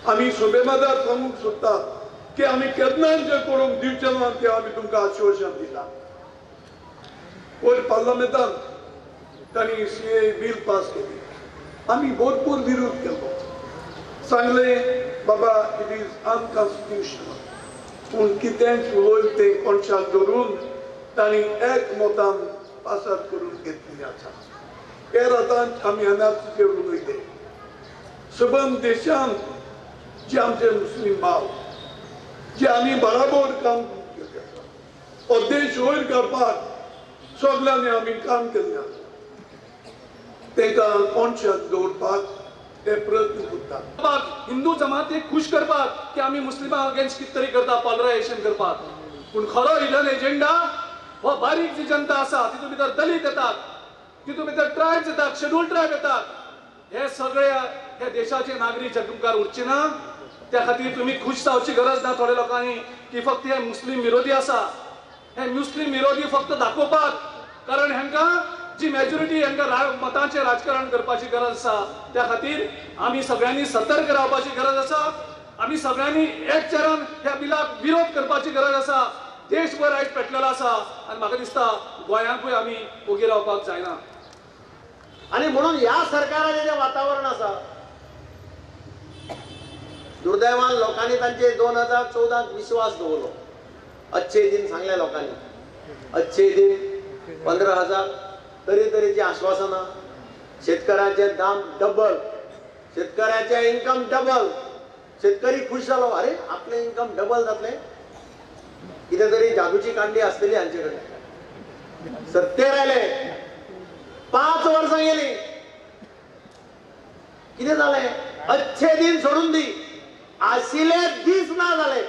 आमी सुबेदार सांगूंक सोदतात की आमी केन्नाच जें करूंक दिवचें ना तें आमी तुमकां आश्वासन दिलां. वयर पार्लमेंटान तांणी CAA bill pass केली. आमी भरपूर विरोध केलो. सांगलें बाबा it is unconstitutional. पूण कितेंच उलयलें तें कोणशाक धरून तांणी एक मतान पासार करून घेतलेली आसा. हे आतां आमी एनआरसीचेर उलयले. सबंद देशांत जे आमचे मुस्लीम भाव जे आमी बराबर काम केल्लें आसा, हो देश वयर काडपाक सगल्यांनी आमी काम केल्लें आसा, तांकां कोणशाक दवरपाक ते प्रयत्न करतात. हिंदू जमातीक खुश करपाक की आमी मुस्लिमां अगेन्स्ट कितें तरी करता, पॉलरायझेशन करपाक. पूण खरो हिडन एजेंडा हो बारीक जी जनता आसा तितून भितर दलीत येतात, तितून भितर ट्रायब्स येतात, शेड्यूल ट्रायब येतात. हे सगळे ह्या देशाचे नागरीक जगमुखार उरचे ना. त्या खातीर तुमी खुश जावची गरज ना थोड्या लोकांनी की फक्त हे मुस्लीम विरोधी आसा. हे मुस्लीम विरोधी फक्त दाखोवपाक, कारण हांकां जी मेजॉरिटी हांकां मतांचें राजकारण करपाची गरज आसा. त्या खातीर आमी सगळ्यांनी सतर्क रावपाची गरज आसा. आमी सगळ्यांनी एकचारान ह्या बिलाक विरोध करपाची गरज आसा. देशभर आयज पेटलेलो आसा आनी म्हाका दिसता गोंयांकूय आमी ओगी रावपाक जायना. आनी म्हणून ह्या सरकाराचें जें वातावरण आसा, दुर्दैवान लोकांनी तांचे 2014 विश्वास दवरलो. अच्छे दिन सांगले लोकांनी, अच्छे दिन 15,000 तरेतरेची आश्वासनां, शेतकऱ्यांचे दाम डबल, शेतकऱ्याचे इन्कम डबल. शेतकरी खुश जालो, अरे आपलें इन्कम डबल जातलें, कितें तरी जादूची कांडी आसतली हांचे कडेन. सत्तेर आयले, 5 वर्सां गेली, कितें जालें? अच्छे दिन सोडून दी, आशिल्ले दीस ना जाले.